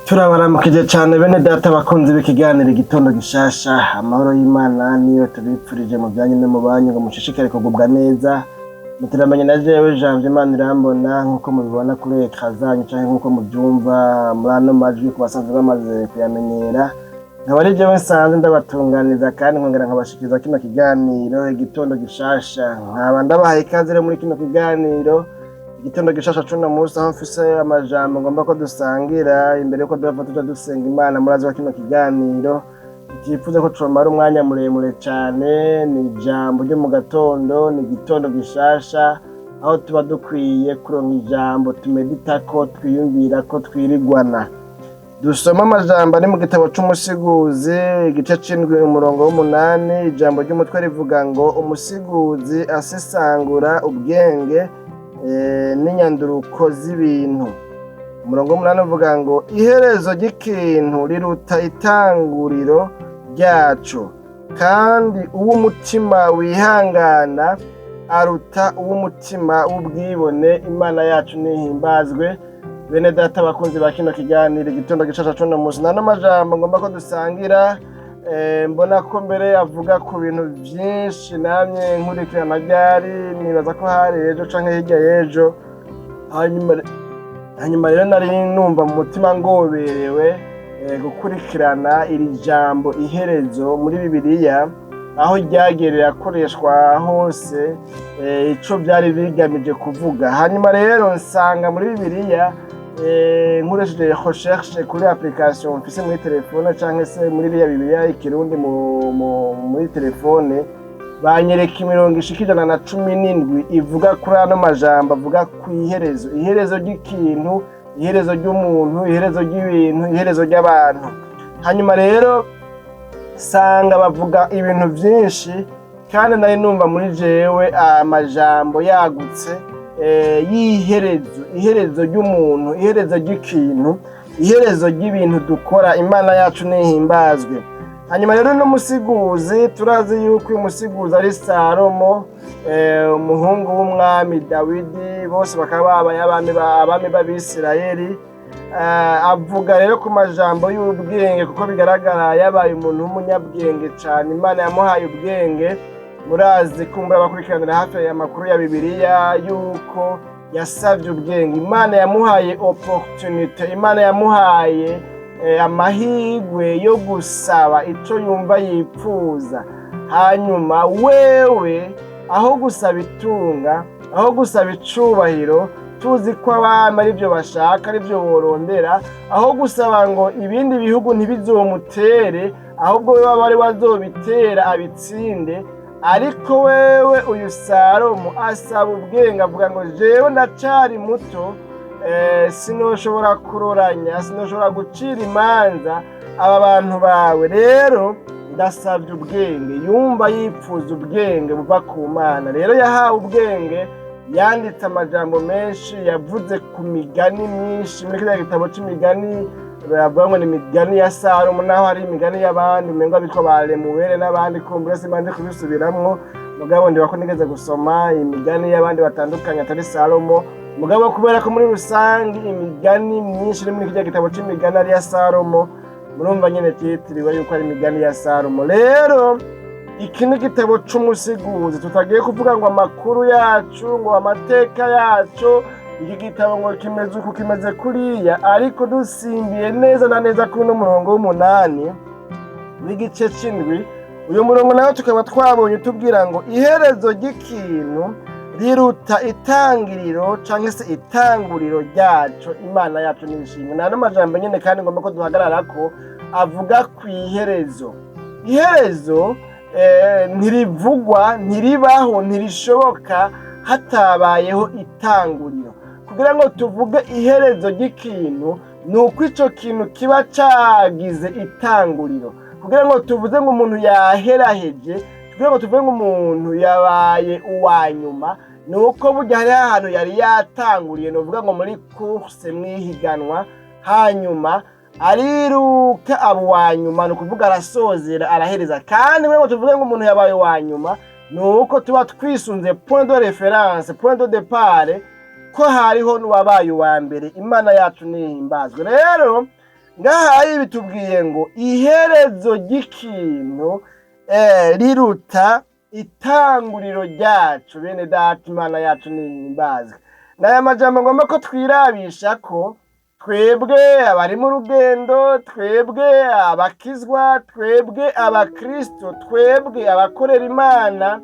Turabaramukije cyane bene data bakunzi b'ikiganiro Igitondo Gishasha. Amahoro y'Imana niyo tubipfurije mu byanyu no mu banyu, ngo mushishikare kugubwa neza. Mutiramenye na jewe Janvier Imana irambona, nk'uko mubibona kuri écran zanyu canke nk'uko mubyumva muri ano majwi ku basanzwe bamaze kuyamenyera. Nkaba ari jewe nsanzwe ndabatunganiza kandi nkongera nkabashikiriza kino kiganiro Igitondo Gishasha. Nkaba ndabahaye ikaze rero muri kino kiganiro Igitondo Gishasha cuno munsi, aho mfise amajambo ngomba ko dusangira imbere yuko duhava tuja dusenga Imana. Murazi ko kino kiganiro tutifuza ko comara umwanya muremure cane. Ni ijambo ryo mu gatondo, ni igitondo gishasha, aho tuba dukwiye kuronka ijambo tumeditako, twiyumvira ko twirigwana. Dusoma amajambo ari mu gitabo c'Umusiguzi, igice c'indwi, umurongo w'umunani. Ijambo ry'umutwe rivuga ngo: "Umusiguzi asesangura ubwenge n'inyanduruko z'ibintu." Umurongo w'umunani uvuga ngo: "Iherezo ry'ikintu riruta itanguriro ryaco, kandi uw'umutima wihangana aruta uw'umutima w'ubwibone." Imana yacu nihimbazwe. Bene data bakunzi ba kino kiganiro Igitondo Gishasha cuno munsi, nano majambo ngomba ko dusangira, mbona ko mbere avuga ku bintu vyinshi namye nkurikirana. Ryari? Nibaza ko hari ejo canke hirya y'ejo. Hanyuma rero nari numva mu mutima ngoberewe gukurikirana iri jambo iherezo muri Bibiliya, aho ryagiye rirakoreshwa hose, ico vyari bigamije kuvuga. Hanyuma rero nsanga muri Bibiliya, nkoresheje recherche kuri application mfise muri telefone canke se muri iriya Bibiliya y'ikirundi muri telefone, banyereka imirongo ishika 117 ivuga kuri ano majambo avuga ku iherezo: iherezo ry'ikintu, iherezo ry'umuntu, iherezo ry'ibintu, iherezo ry'abantu. Hanyuma rero sanga bavuga ibintu vyinshi, kandi nari numva muri jewe amajambo yagutse y'iherezo: iherezo ry'umuntu, iherezo ry'ikintu, iherezo ry'ibintu dukora. Imana yacu nihimbazwe. Hanyuma rero n'umusiguzi, turazi yuko uyu musiguzi ari Salomo, umuhungu w'umwami Dawidi, bose bakaba babaye abami b'Abisirayeli. Avuga rero ku majambo y'ubwenge, kuko bigaragara yabaye umuntu w'umunyabwenge cyane. Imana yamuhaye ubwenge. Murazi kumbura abakurikiranira hafi amakuru ya Bibiliya yuko yasabye ubwenge, Imana yamuhaye opportunité, Imana yamuhaye amahirwe yo gusaba ico yumva yipfuza. Hanyuma wewe aho gusaba itunga, aho gusaba icubahiro, tuzi ko abami aribyo bashaka, aribyo borondera, aho gusaba ngo ibindi bihugu ntibizomutere, ahubwo we waba ari wazobitera abitsinde, ariko wewe uyu Salomo asaba ubwenge, avuga ngo: "Jewe ndacari muto, sinoshobora kuroranya, sinoshobora gucira imanza aba bantu bawe, rero ndasabye ubwenge." Yumva yipfuza ubwenge buva ku Mana. Rero yahawe ubwenge, yanditse amajambo menshi, yavuze ku migani myinshi muri kiriya gitabo c'imigani bavuga ngo ni imigani ya Salomo, naho hari imigani y'abandi umengo bitwa ba Lemuwele n'abandi. Kumbure simanje kubisubiramwo, mugabo ndiba ko nigeze gusoma imigani y'abandi batandukanye atari Salomo. Mugabo kubera ko muri rusange imigani myinshi iri muri kirya gitabo c'imigani ari iya Salomo, murumva nyene cyitiriwe yuko ari imigani ya Salomo. Rero iki ni igitabo c'umusiguzi. Tutagiye kuvuga ngo amakuru yacu, ngo amateka yacu, iki gitabo ngo kimeze uku, kimeze kuriya, ariko dusimbiye neza na neza kuri uno murongo w'umunani w'igice c'indwi, uyu murongo nawe tukaba twabonye utubwira ngo: "Iherezo ry'ikintu riruta itangiriro canke se itanguriro ryaco." Imana yacu nishimwe. Nta n'amajambo nyene kandi ngomba ko duhagarara ko avuga ku iherezo. Iherezo ntirivugwa, ntiribaho, ntirishoboka hatabayeho itanguriro. Kugira ngo tuvuge iherezo ry'ikintu, ni uko ico kintu kiba cagize itanguriro. Kugira ngo tuvuze ngo umuntu yaheraheje, kugira ngo tuvuge ngo umuntu yabaye uwa nyuma, ni uko burya hariho ahantu yari yatanguriye, ni ukuvuga ngo muri course, mwihiganwa, hanyuma ariruka aba uwa nyuma, ni ukuvuga arasozera, arahereza. Kandi kugira ngo tuvuge ngo umuntu yabaye uwa nyuma, ni uko tuba twisunze point de référence, point de départ, ko hariho n'uwabaye uwa mbere. Imana yacu nihimbazwe. Rero Ngahaye bitubwiye ngo iherezo ry'ikintu riruta itanguriro ryacu. Bene data, Imana yacu nihimbazwe. N'aya majambo ngomba ko twirabisha ko twebwe abari mu rugendo, twebwe abakizwa, twebwe abakristo, twebwe abakorera Imana,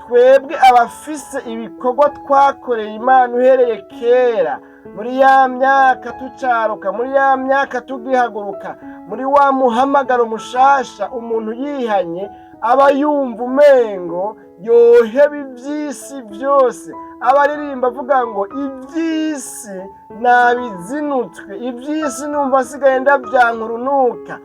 twebwe abafise ibikorwa twakoreye Imana uhereye kera, muri ya myaka tucaruka, muri ya myaka tugihaguruka, muri wa muhamagaro mushasha. Umuntu yihanye aba yumva umengo yoheba ivy'isi vyose, aba aririmba avuga ngo ivy'isi nabizinutswe, ivy'isi numva asigaye ndavyankurunuka,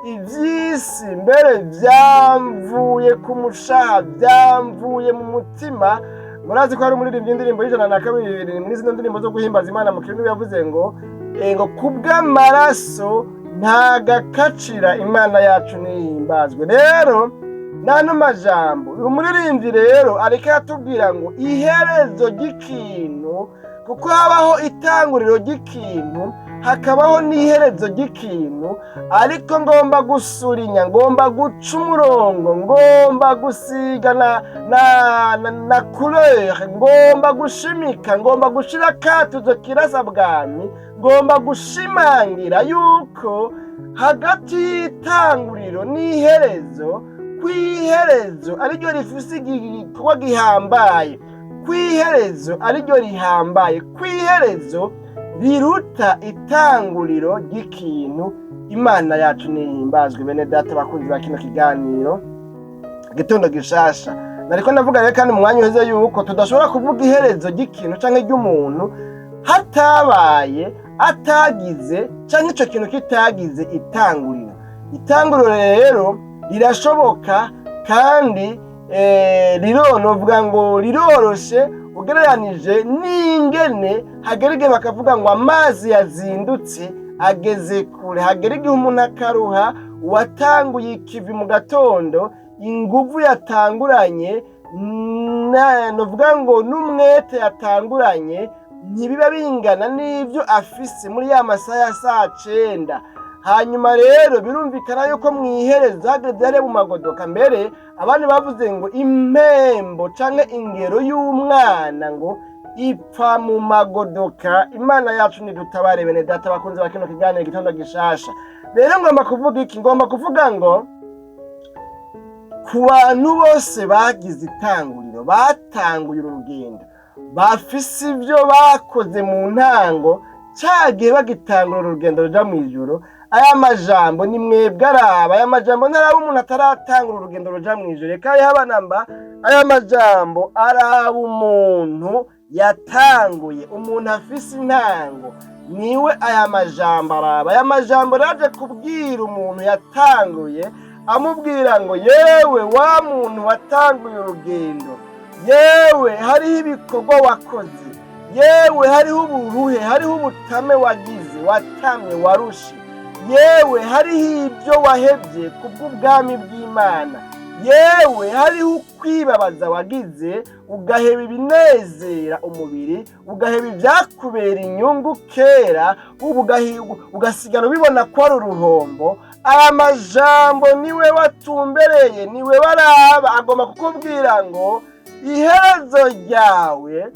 ivy'isi mbere vyamvuye ku mushaha, vyamvuye mu mutima. Murazi ko hari umuririmbyi indirimbo y'102 muri zino ndirimbo zo guhimbaza Imana mu Kirundi yavuze ngo kubw'amaraso nta gakacira. Imana yacu nihimbazwe. Rero n'ano majambo uyu muririmbyi rero ariko aratubwira ngo iherezo ry'ikintu, kuko habaho itanguriro ry'ikintu hakabaho n'iherezo ry'ikintu, ariko ngomba gusurinya, ngomba guca umurongo, ngomba gusiga na couleur, ngomba gushimika, ngomba gushira akatuzo kirasa bwami, ngomba gushimangira yuko hagati y'itanguriro n'iherezo, kw'iherezo ariryo rifise igikorwa gihambaye, kw'iherezo ariryo rihambaye, kw'iherezo riruta itanguriro ry'ikintu. Imana yacu nihimbazwe. Bene data bakunzi ba kino kiganiro Gitondo Gishasha, nariko ndavuga rero kandi mu mwanya uheze yuko tudashobora kuvuga iherezo ry'ikintu canke ry'umuntu hatabaye, atagize canke ico kintu kitagize itanguriro. Itanguriro rero rirashoboka kandi novuga ngo riroroshe ugereranije n'ingene hagera igihe bakavuga ngo amazi yazindutse ageze kure. Hagera igihe umuntu akaruha, uwatanguye ikivi mu gatondo, inguvu yatanguranye, novuga ngo n'umwete yatanguranye ntibiba bingana n'ivyo afise muri ya masaha ya saa 9. Hanyuma rero birumvikana yuko mw'iherezo hageze hariya mu magodoka, mbere abandi bavuze ngo impembo canke ingero y'umwana ngo ipfa mu magodoka. Imana yacu nidutabare. Bene data bakunzi ba kino kiganiro Gitondo Gishasha, rero ngomba kuvuga iki? Ngomba kuvuga ngo ku bantu bose bagize itanguriro, batanguye uru rugendo, bafise ivyo bakoze mu ntango cagihe bagitangura urugendo ruja mw'ijuru, aya majambo ni mwebwe araba. Aya majambo ntaraba umuntu ataratangura urugendo ruja mw'ijuru, reka yaba namba. Aya majambo araba umuntu yatanguye, umuntu afise intango, niwe aya majambo araba. Aya majambo raje kubwira umuntu yatanguye, amubwira ngo yewe wa muntu watanguye urugendo, yewe hariho ibikorwa wakoze, yewe hariho uburuhe, hariho ubutame wagize, watamye, warushe, yewe hariho ibyo wahevye kubw'ubwami bw'Imana, yewe hariho ukwibabaza wagize, ugaheba ibinezera umubiri, ugaheba ivyakubera inyungu kera, ubu ugasigara ubibona ko ari uruhombo. Aya majambo niwe watumbereye, niwe waraba. Agomba kukubwira ngo iherezo ryawe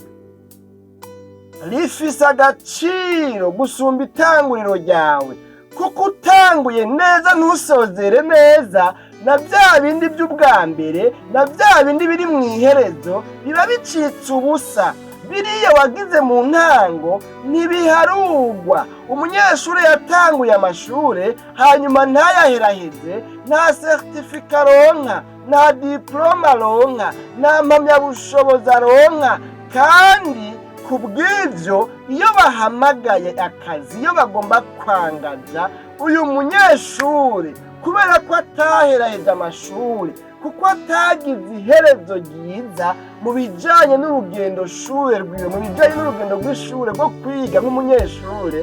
rifise agaciro gusumba itanguriro ryawe, kuko utanguye neza ntusozere neza, na bya bindi by'ubwa mbere na bya bindi biri mu iherezo biba bicitse ubusa. Biriya wagize mu ntango ntibiharugwa. Umunyeshuri yatanguye amashure hanyuma ntayaheraheze, nta certificat aronka, nta diplôme aronka, nta mpamyabushobozi aronka. Kandi ku bw'ibyo, iyo bahamagaye akazi, iyo bagomba kwangaja uyu munyeshuri, kubera ko ataheraheje amashuri, kuko atagize iherezo ryiza mu bijanye n'urugendo shure rwiwe, mu bijanye n'urugendo rw'ishure rwo kwiga nk'umunyeshure,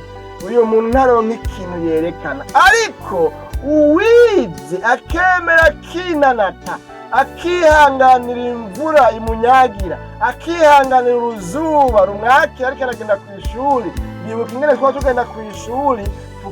uyu muntu ntaronka ikintu yerekana. Ariko uwize akemera akinanata, akihanganira imvura imunyagira, akihanganira uruzuba rumwakira ariko aragenda ku ishuri. Ndibuka ingene twaba tugenda ku ishuri.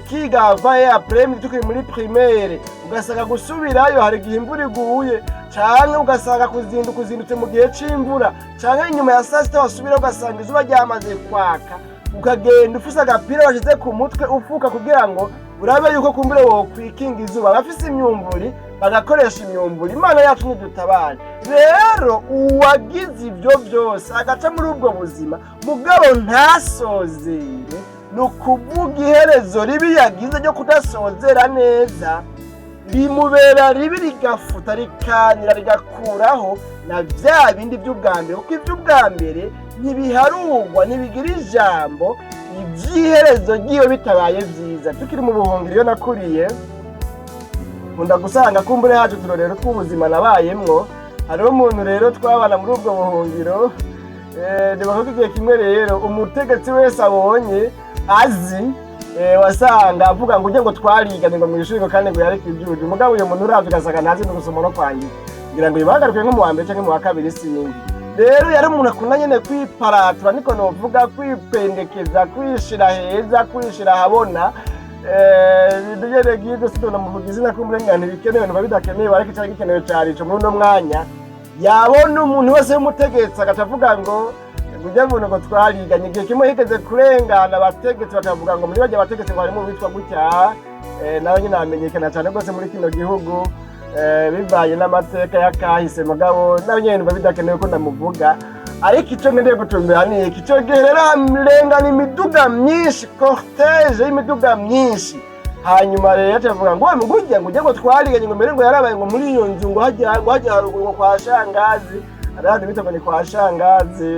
Tukiga avant et après tukiri muri primaire, ugasanga gusubirayo hari igihe imvura iguye, canke ugasanga kuzinduka uzindutse mu gihe c'imvura, canke inyuma ya saa sita wasubira ugasanga izuba ryamaze kwaka, ukagenda ufise agapira washize ku mutwe ufuka kugira ngo urabe yuko kumbure wokwikinga izuba. Abafise imyumvuri bagakoresha imyumvuri. Imana yacu ntidutabare. Rero uwagize ibyo byose agaca muri ubwo buzima, mugabo ntasozere, ni ukuvuga iherezo ribi yagize ryo kudasozera neza rimubera ribi, rigafuta, rikanira, rigakuraho na bya bindi by'ubwa mbere, kuko iby'ubwa mbere ntibiharugwa, ntibigira ijambo iby'iherezo ry'iyo bitabaye byiza. Tukiri mu buhungiro iyo nakuriye, nkunda gusanga kumbure hacu uturorero tw'ubuzima nabayemwo. Hariho umuntu rero twabana muri ubwo buhungiro, nibavuga igihe kimwe rero umutegetsi wese abonye azi, wasanga avuga ngo ujye ngo twariganye ngo mw'ishuri, ngo kandi ngo yareke ibyuju. Mugabo uyo muntu uravye ugasanga ntazi no gusoma no kwandika, ngira ngo yibagaruke nko mu wa mbere canke mu wa kabiri, sinzi. Rero yari umuntu akunda nyene kwiparatura, niko novuga, kwipendekeza, kwishira heza, kwishira ahabona, ibintu nyene nk'ivyo. Sidona muvuga izina ko ntibikenewe, ntuba bidakenewe, ariko icari gikenewe cari ico. Muri uno mwanya yabona umuntu wese w'umutegetsi agaca avuga ngo ujya muntu ngo twariganye. Igihe kimwe higeze kurengana abategetsi, bakavuga ngo muri barya bategetsi ngo harimo uwitwa gutya, nawe nyine amenyekana cyane rwose muri kino gihugu, bivanye n'amateka y'akahise, mugabo nawe nyine numva bidakenewe ko ndamuvuga. Ariko icyo nkeneye gutumbera ni iki: icyo gihe rero harengana imiduga myinshi, cortège y'imiduga myinshi. Hanyuma rero tuvuga ngo ngo ujya ngo ujye ngo twariganye, ngo mbere ngo yarabaye ngo muri iyo nzu, ngo hajya ngo hajya haruguru ngo kwa shangazi, hari ahantu bita ngo ni kwa shangazi,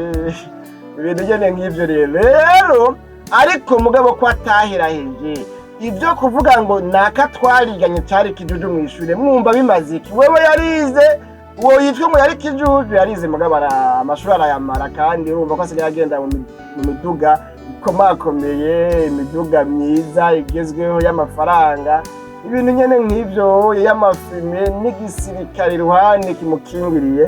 ibintu nyene nk'ivyo. Rero ariko mugabo ko ataheraheje ibyo kuvuga ngo naka twariganye cari kijuju mw'ishure, mwumva bimaze iki? Wewe yarize, uwo yitwa ngo yari kijuju yarize, mugabo amashuri arayamara, kandi urumva ko asigaye agenda mu miduga ikomakomeye, imiduga myiza igezweho y'amafaranga, ibintu nyene nk'ivyo y'amafime, n'igisirikare iruhande kimukingiriye.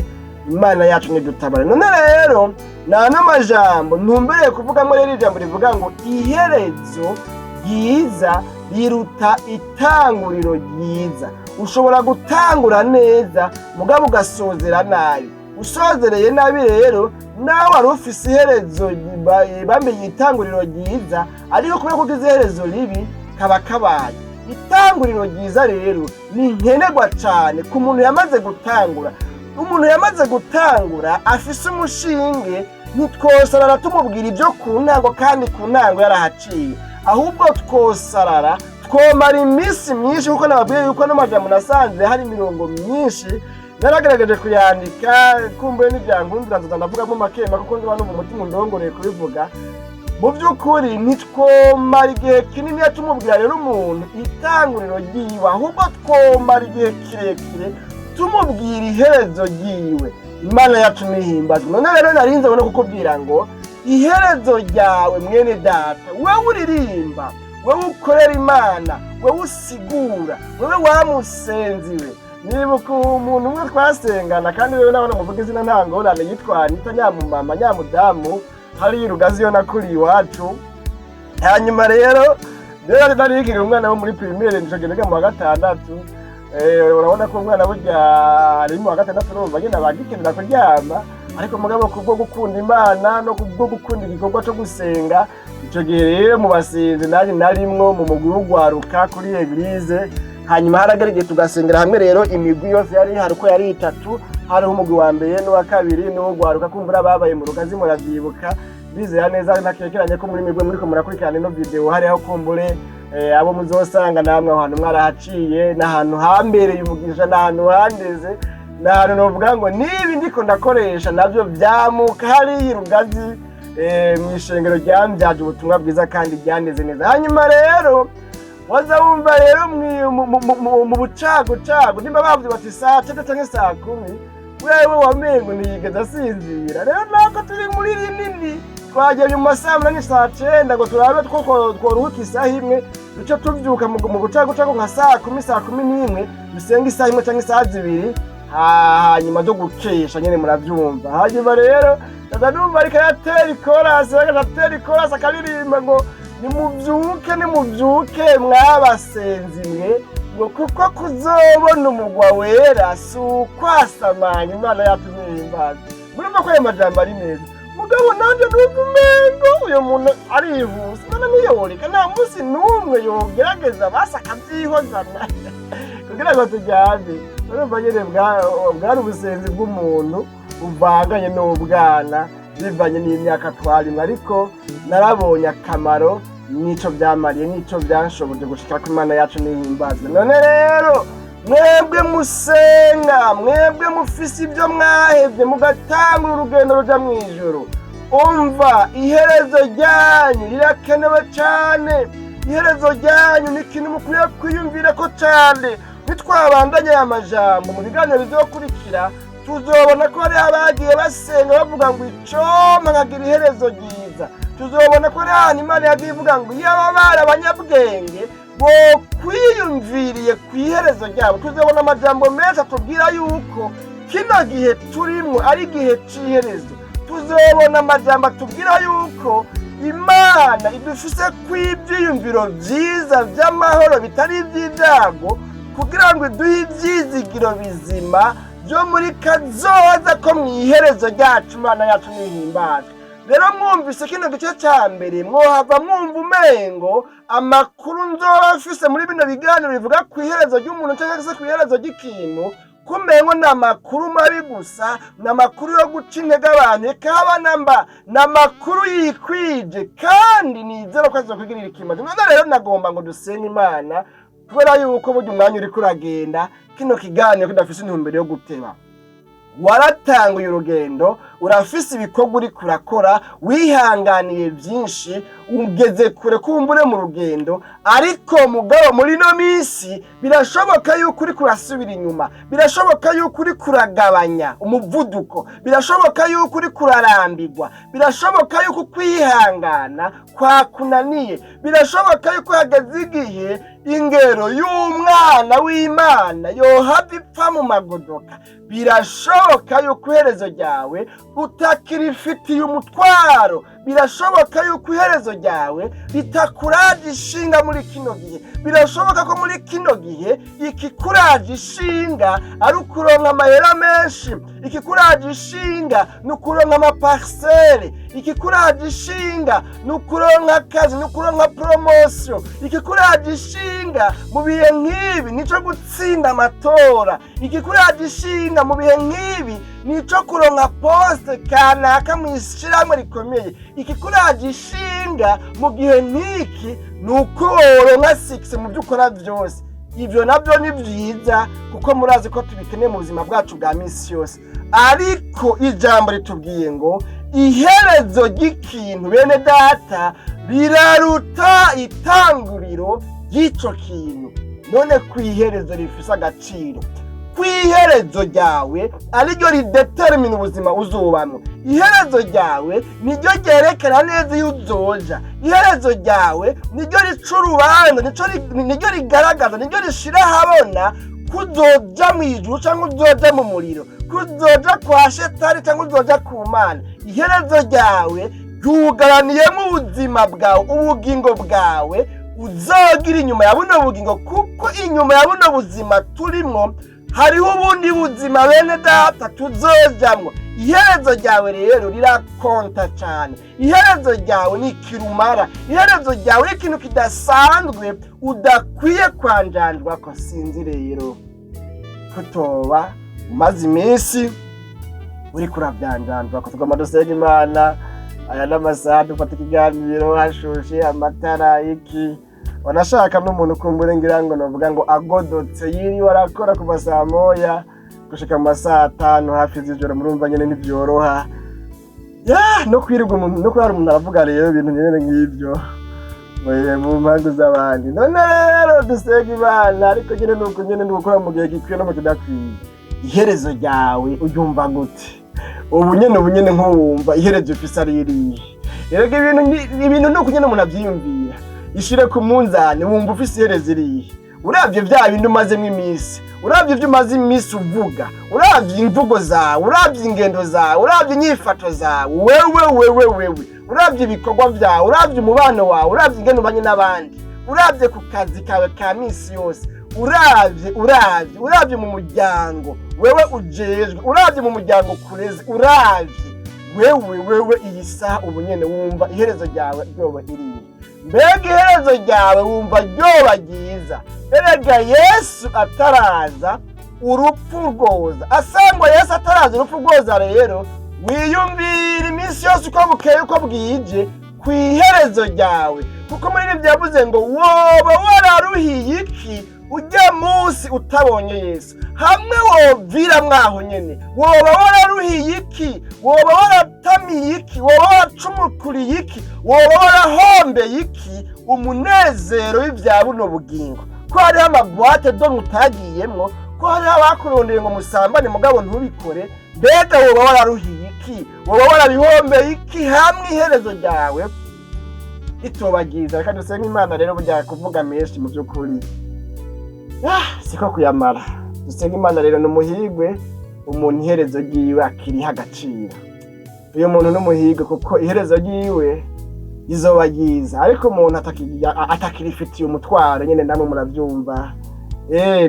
Imana yacu ntidutabare. None rero nta n'amajambo ntumbereye kuvugamo. Rero ijambo rivuga ngo iherezo ryiza riruta itanguriro ryiza. Ushobora gutangura neza, mugabo ugasozera nabi. Usozereye nabi rero, nawe wari ufise iherezo, bamenye itanguriro ryiza, ariko kubera ko ugize iherezo ribi, kaba kabaye. Itanguriro ryiza rero ni nkenerwa cane ku muntu yamaze gutangura. Umuntu yamaze gutangura afise umushinge, ntitwosarara tumubwira ibyo ku ntango kandi ku ntango yarahaciye. Ahubwo twosarara twomara iminsi myinshi, kuko nababwiye yuko ano majambo nasanze hari imirongo myinshi naragerageje kuyandika. Kumbuye n'ivyankundira nzoza ndavugamo makema, kuko nzoba numva umutima undongoreye kubivuga. Mu by'ukuri ntitwomara igihe kinini tumubwira rero umuntu itanguriro ryiwe, ahubwo twomara igihe kirekire tumubwira iherezo ryiwe. Imana yacu nihimbazwe. None rero narinze no kukubwira ngo iherezo ryawe, mwene data, wewe uririmba, wewe ukorera Imana, wewe usigura, wewe wamusenziwe. Nibuka umuntu umwe twasengana, kandi wewe nabona muvuga izina nta ngorane, yitwa Anita, nyamumama, nyamudamu hariya Rugazi iyo nakuriye iwacu. Hanyuma rero nari umwana wo muri primaire, nico gihe niga mu wa gatandatu. Urabona ko umwana burya ari mu wa gatandatu, urumva nyine abagikenera kuryama, ariko mugabo kubwo gukunda Imana no kubwo gukunda igikorwa cyo gusenga, ico gihe rero mu basenzi nanjye narimwo mu mugwi w'ugwaruka kuri église. Hanyuma haragera igihe tugasengera hamwe. Rero imigwi yose yari ihari uko yari itatu, hariho umugwi wa mbere n'uwa kabiri n'uw'ugwaruka. Kumbura babaye mu Rugazi muravyibuka, bizera neza ntakekeranye ko muri migwe muriko murakurikirana ino video hariho kumbure abo muzosanga namwe aho hantu mwarahaciye. N'ahantu hambereye umugisha, n'ahantu handeze, n'ahantu novuga ngo nibi ndiko ndakoresha navyo vyamuka hariya i Rugazi, mw'ishengero ryambyaje ubutumwa bwiza kandi ryandeze neza. Hanyuma rero waza wumva rero mu bucagucagu, nimba bavuze bati saa 9 canke saa 10, wewe wamengo ntiyigeze asinzira. Rero nako turi muri rinini, twageze mu masaha 8, saa 9, ngo turabe two tworuhuka isaha imwe, duce tuvyuka mu bucagucagu nka saa 10, saa 11, dusenga isaha imwe canke isaha 2, hanyuma zo gukesha nyene muravyumva. Hanyuma rero ndaza numva ariko aratera ikorasi, agaca atera ikorasi akaririmba ngo Nimubyuke, nimubyuke, mwabasenzi mwe, ngo kuko kuzobona umugwa wera si ukwasamanya. Imana yacu ntihimbaza. Murumva ko ayo majambo ari meza, mugabo nanjye numva umengo uyu muntu arihuse. Imana ntiyoreka, nta munsi n'umwe yogerageza basi akabyihozana kugira ngo tujyane. Urumva nyine bwari ubusenzi bw'umuntu buvanganye n'ubwana, bivanye n'imyaka twarimwe, ariko narabonye akamaro n'ico byamariye n'ico byanshoboje gushika ko. Imana yacu nihimbazwe. None rero mwebwe musenga, mwebwe mufise ibyo mwahevye mugatangura urugendo ruja mw'ijuru, umva, iherezo ryanyu rirakenewe cane. Iherezo ryanyu ni ikintu mukwiye kwiyumvira ko cane. Nitwabandanya aya majambo mu biganiro bizokurikira, tuzobona ko hariho abagiye basenga bavuga ngo icompa nkagira iherezo ryiza. Tuzobona ko hariho ahantu Imana yagiye ivuga ngo iyo aba bari abanyabwenge bokwiyumviriye ku iherezo ryabo. Tuzobona amajambo menshi atubwira yuko kino gihe turimwo ari igihe c'iherezo. Tuzobona amajambo atubwira yuko Imana idufise kw'ibyiyumviro byiza by'amahoro bitari iby'ibyago, kugira ngo iduhe ibyizigiro bizima byo muri kazoza ko mu iherezo ryacu. Imana yacu nihimbazwe. Rero mwumvise kino gice cya mbere, mwohava mwumva umengo amakuru nzoba mfise muri bino biganiro bivuga ku iherezo ry'umuntu cyangwa se ku iherezo ry'ikintu, kumengo ni amakuru mabi gusa, ni amakuru yo guca intege abantu. Eka haba namba, ni amakuru yikwije kandi nizera ko azokwigirira ikimazi. None rero nagomba ngo dusenge Imana, kubera yuko burya umwanya uriko uragenda, kino kiganiro kidafise intumbero yo guteba. Waratanguye urugendo, urafise ibikorwa uriko urakora, wihanganiye byinshi, ugeze kure kumbure mu rugendo, ariko mugabo muri ino minsi birashoboka yuko uriko urasubira inyuma, birashoboka yuko uriko uragabanya umuvuduko, birashoboka yuko uriko urarambirwa, birashoboka yuko kwihangana kwakunaniye, birashoboka yuko hageze igihe ingero y'umwana w'Imana yohava ipfa mu magodoka. Birashoboka yuko iherezo ryawe utakirifitiye umutwaro. Birashoboka yuko iherezo ryawe ritakuraje ishinga muri kino gihe. Birashoboka ko muri kino gihe ikikuraje ishinga ari ukuronka amahera menshi, ikikuraje ishinga ni ukuronka amaparcelles, ikikuraje ishinga ni ukuronka akazi, ni ukuronka promotion, ikikuraje ishinga mu bihe nk'ibi nico gutsinda amatora, ikikuraje ishinga mu bihe nk'ibi nico kuronka poste kanaka mu ishirahamwe rikomeye, ikikuraje ishinga mu gihe nk'iki ni uko woronka succès mu byo ukora byose. Ibyo nabyo ni byiza, kuko murazi ko tubikeneye mu buzima bwacu bwa minsi yose, ariko ijambo ritubwiye ngo iherezo ry'ikintu, bene data, riraruta itanguriro ry'ico kintu. None ku iherezo rifise agaciro, ku iherezo ryawe ariryo ridetermina ubuzima uzubamwo, iherezo ryawe niryo ryerekana neza iyo uzoja, iherezo ryawe niryo rica urubanza, niryo rigaragaza, niryo rishira ahabona ko uzoja mu ijuru cyangwa uzoja mu muriro, ko uzoja kwa Shetani cyangwa uzoja ku Mana. Iherezo ryawe ryugaraniyemo ubuzima bwawe, ubugingo bwawe uzogira inyuma ya buno bugingo, kuko inyuma ya buno buzima turimwo hariho ubundi buzima, bene data, tuzojamwo. Iherezo ryawe rero rirakonta cyane. Iherezo ryawe ni ikirumara, iherezo ryawe ni ikintu kidasanzwe udakwiye kwanjanjwa ko. Sinzi rero kutoba umaze iminsi uriko urabyanjanjwa ko. Tugomba dusenga Imana. Aya n'amasaha dufata ikiganiro hashushe amatara iki, wanashaka n'umuntu kumbure ngira ngo novuga ngo agodotse, yiriwe arakora kuva saa 1 gushika mu masaha 5 hafi z'ijoro. Murumva nyene ntivyoroha ya no kwirirwa umuntu, no kurara umuntu aravuga rero ibintu nyene nk'ivyo mu mpande z'abandi. None rero dusenga Imana, ariko nyene nuko nyene ni gukora mu gihe gikwiye no mu kidakwiye. Iherezo ryawe uryumva gute ubu nyene nk'uwumva iherezo ufise ari irihe? Erega ibintu ni uko nyene umuntu avyiyumvira. Ishire ku munzani, wumva ufise iherezo irihe? Uravye vya bindi umazemwo iminsi, uravye ivyo umaze iminsi uvuga, uravye imvugo zawe, uravye ingendo zawe, uravye inyifato zawe, wewe uravye ibikorwa vyawe, uravye umubano wawe, uravye ingene ubanye n'abandi, uravye ku kazi kawe ka misi yose, uravye mu muryango wewe ujejwe, uravye mu muryango kureze, uravye wewe iyi saha ubu nyene wumva iherezo ryawe ryoba irihe? Mbega iherezo ryawe wumva ryoba ryiza? Erega Yesu ataraza urupfu rwoza, asangwa Yesu ataraza urupfu rwoza. Rero wiyumvira iminsi yose uko bukeye uko bwije ku iherezo ryawe, kuko muri ibi byavuze ngo woba wararuhiye iki ujya munsi utabonye Yesu? Hamwe wovira mwaho nyene, woba wararuhiye iki? Woba waratamiye iki? Woba waracumukuriye iki? Woba warahombeye iki umunezero w'ivya buno bugingo? Ko hariho ama boîtes de nuit utagiyemwo, ko hariho abakurondeye ngo musambane mugabo ntubikore, mbega woba wararuhiye iki? Woba warabihombeye iki hamwe iherezo ryawe ritoba ryiza? Reka dusenge Imana. Rero burya kuvuga menshi mu by'ukuri siko kuyamara. Dusenge Imana. Rero ni umuhigwe umuntu iherezo ryiwe akiriha agaciro. Uyu muntu ni umuhigwe kuko iherezo ryiwe rizoba ryiza. Ariko umuntu atakirifitiye umutwaro nyine, namwe murabyumva,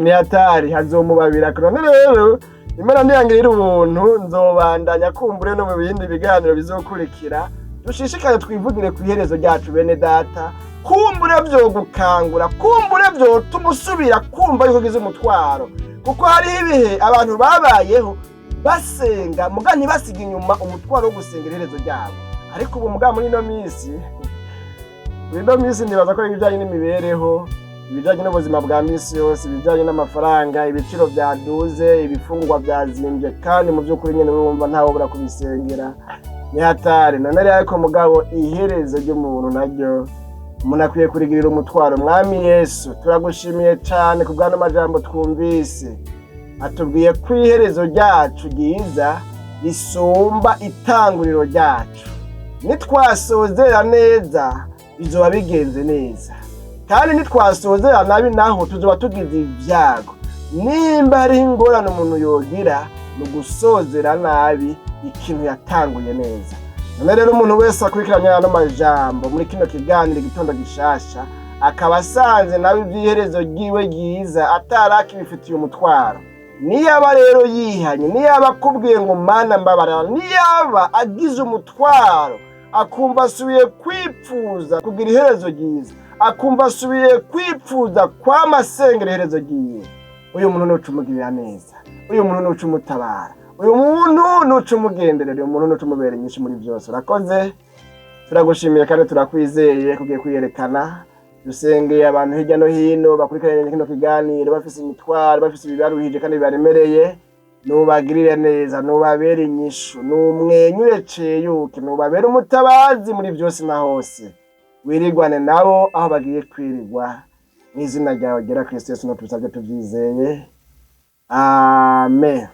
ni hatari, hazomubabira. None rero Imana ntiyangirira ubuntu, nzobandanya kumbure no mu bindi biganiro bizokurikira. Dushishikare twivugire ku iherezo ryacu, bene data. Kumbure vyogukangura, kumbure vyotuma usubira kumva yuko ugize umutwaro, kuko hariho ibihe abantu babayeho basenga muga ntibasiga inyuma umutwaro wo gusenga iherezo ryabo. Ariko ubu muga muri ino minsi nibaza ko ibijyanye n'imibereho, ibijyanye n'ubuzima bwa misi yose, ibijyanye n'amafaranga, ibiciro byaduze, ibifungurwa byazimbye, kandi mu by'ukuri nyine wumva ntawe ubura kubisengera, ni hatari. None rero ariko mugabo iherezo ry'umuntu naryo umuntu akwiye kurigirira umutwaro. Mwami Yesu, turagushimiye cyane ku bw'ano majambo twumvise atubwiye ko iherezo ryacu ryiza risumba itanguriro ryacu. Nitwasozera neza bizoba bigenze neza, kandi nitwasozera nabi naho tuzoba tugize ibyago. Nimba hariho ingorane umuntu yogira, ni ugusozera nabi ikintu yatanguye neza. None rero umuntu wese akurikiranye ano majambo muri kino kiganiro Igitondo Gishasha, akaba asanze nawe ivy'iherezo ryiwe ryiza atarakibifitiye umutwaro, niyaba rero yihanye, niyaba akubwiye ngo "Mana mbabarira", niyaba agize umutwaro akumva asubiye kwipfuza kugira iherezo ryiza, akumva asubiye kwipfuza kwamasengera iherezo ryiwe, uyu muntu nuca umugirira neza, uyu muntu nuca umutabara, uyu muntu nuca umugenderera, uyu muntu nuca umubera inyinshi muri byose. Urakoze, turagushimiye kandi turakwizeye kugiye kwiyerekana. Dusengeye abantu hirya no hino bakurikiranye kino kiganiro bafise imitwaro, bafise ibibaruhije kandi bibaremereye. Nubagirire neza, nubabere inyishu, numwenyure ceyuke, nubabere umutabazi muri byose na hose, wirigwane nabo aho bagiye kwirigwa. Mw'izina ryawe ryera Kristo Yesu tubisabye tuvyizeye, amen.